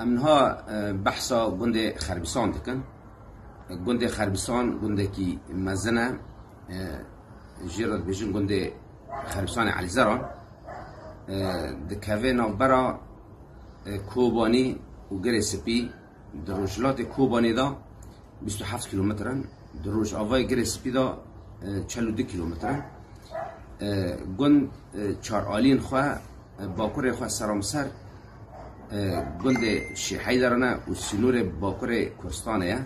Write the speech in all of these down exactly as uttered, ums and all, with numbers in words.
Em niha, e, behsa gundê Xerbîsan dikin. Gundê Xerbîsan gundekî mezin e. E, jê re dibêjin gundê Xerbîsanê Elîzeran. E, dikeve navbera, e, Kobanî û Girê Spî. Di rojhilatê Kobanê de bîst û heft kîlometr in, di rojavayê Girê Spî de, e, çel û du kîlometr in. E, gund, e, çar aliyên xwe, e, bakurê xwe seramser, e, gundê Şêheyderan e û sînorê bakurê Kurdistanê ye.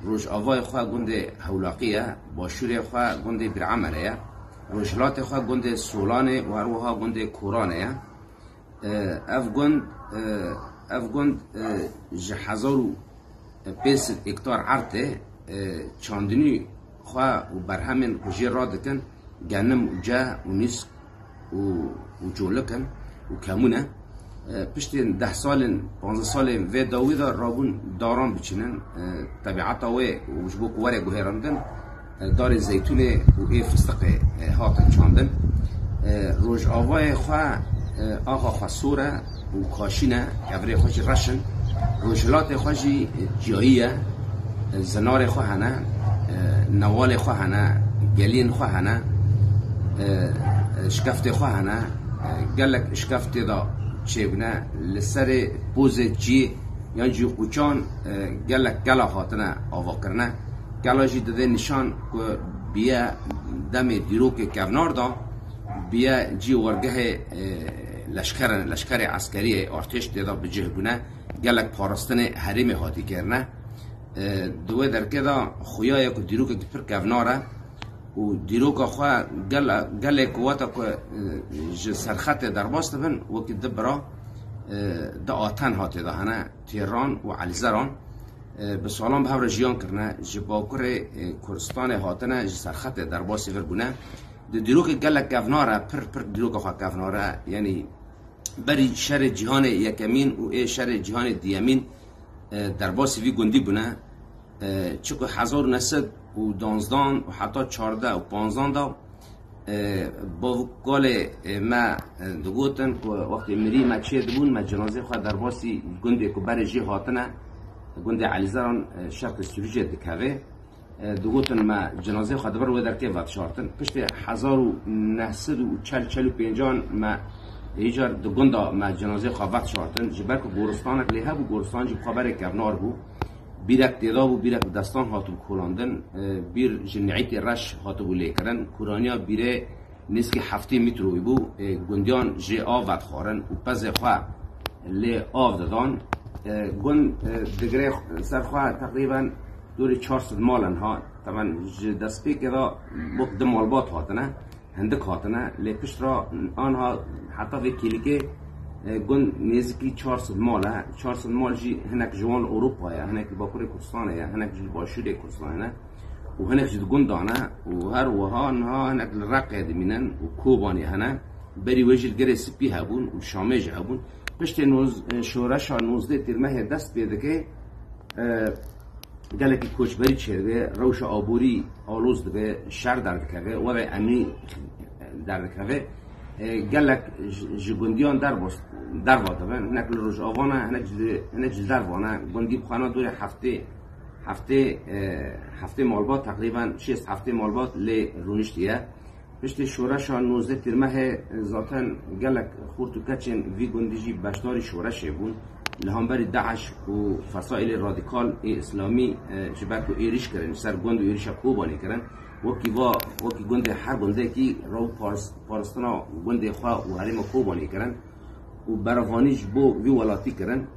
Rojavayê xwe gundê Hewlaqî ye, başûrê xwe gundê Bîr Emerê ye, rojhilatê xwe gundê Solanê û her wiha gundê Koranê ye. E, ev gund, e, ev gund, e, ji hezar û pênc sed hektar erdê, e, çandinî xwe û berhemên ku jê radikin, genim û ce û nîsk û, û colik in û kemûn e. E, piştên deh salên, panzdeh salên vê dawî de rabûn daran biçînin, e, tebiata wê û ji bo ku were guherandin, e, darê zeytûnê û ê fistiqê, e, hatin çandin. E, rojavayê xwe, e, axa xwe sor e û kaşîn e, kevirê xwe jî reş in. Rojhilatê xwe jî, e, çiyayî ye. E, zinarê xwe hene, e, newalê xwe hene, geliyên xwe hene, e, e, şkeftê xwe hene. E, gelek şkeft tê de çêbûne. Li serê pozê çiyê yan jî qûçan, e, gelek kela hatine avakirine. Kela jî dide nîşan ku biye demê dîrokê kevnar de, biye cî wergehê, e, leşkerin, leşkerê eskeriyê, artêş tê de bi cih bûne, gelek parastinê herêmê hatî kirine. E, di wê derkê de xuya ye ku dîrokekî pir kevnar e û dîroka xwe gel-, gelê ku wata ku, e, ji serxetê derbas dibin, wekî di bira, e, di Aten hatê de hene, Têran û Elîzeran. E, bi salan bi hev re jiyan kirine, ji bakurê, e, Kurdistanê hatine, ji serxetê derbasî vir bûne. Di dîrokê gelek kevnar e, pir, pir dîroka xwe kevnar e. Yanî berî şerê cîhanê yekemîn û ê şerê cîhanê diyemîn, e, derbasî vî gundî bûne. E, çiku hezar û neh sed û duwanzdan û heta çardeh û panzdan de, e, bav û kalê, e, me, e, digotin ku wextê mirî me çê dibûn, me cinazê xwe derbasî gundê ku berê jê hatine, gundê Elîzeran, e, şerqê Sûrîcê dikeve. E, digotin me cinazê xwe di vir wê derkê vedişartin. Piştê hezar û neh sed û çel, çel û pêncan me hêjar di gunda me cinazê xwe vedişartin. Ji ber ku goristanek lê hebû, goristan jî bi xwe berê kevnar bû. Bîrek têda bû, bîrek bi destan hatibû kolandin. E, bîr ji neîtê reş hatibû lêkirin. Kûraniya bîrê nêzîkî heftê mîtroyî bû, e, gundiyan jê av vedixwarin û pezê xwe lê av didan. E, gund, e, digire ser xwe teqrîben dorê çar sed mal in ha. Temen ji destpêkê de wek du malbat hatine, hindik hatine, lê pişt re anha heta vê kêlîkê, e, gund nêzîkî çar sed mal e. Çar sed mal jî hinek ji wan li Ewropa ye, hinek li Bakurê Kurdistanê ye, hinek jî li Başûrê Kurdistanê ne. û hinek jî di gundan e û her wiha niha hinek li Reqê dimînin û Kobanê hene. Berî wê jî li Girê Spî hebûn û li Şamê jî hebûn. Piştê noz-, e, şoreşa nozdeh Tîrmehê dest pê dike, e, gelekî koçberî çêdibe, rewşa aborî aloz dibe, şer derdikeve, were emnî derdikeve. E, gelek ji, ji gundiyan derbas-, derva dibin. Hinek li Rojava ne, hinek ji, hinek ji derva ne. Gundî bi xwe ne dorê heftê heftê, e, heftê malbat, teqrîben şêst heftê malbat lê rûniştiye. Piştî şoreşa nozdeh Tîrmehê, e, zaten gelek xort û keçên vî gundî jî beşdarî şoreşê bûn. Li hemberî DAIŞ û fesaîlê radîkal ê îslamî, e, ji ber ku êrîş kirin, ji ser gund û êrîşa Kobanê kirin, wekî va, wekî gundê her gundekî rew paris-, paristina gundê xwe û herêma Kobanê kirin û berevanî ji bo vî welatî kirin.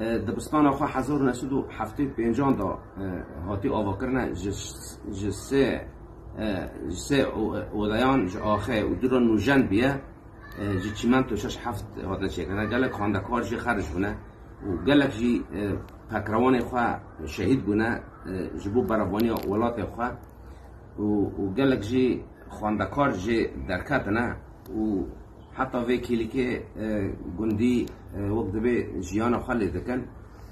E, dibistana xwe hezar û neh sed û heftê û pêncan de, e, hatî avakirine ji, ji sê, e, ji sê o-, odeyan ji axê û dûra nûjen bûye, e, ji çîmento şeş heft hatine çêkirine. Gelek xwendekar jî xerc bûne û gelek jî, e, pekrewanê xwe şehîd bûne, e, ji bo berevaniya welatê xwe û, û gelek jî xwendekar jê derketine. û heta vê kêlîkê, e, gundî, e, wek divê jiyana xwe lê dikin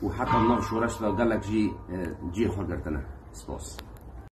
û heta nav şoreş de gelek jî, e, cihê xwe girtine. Spas.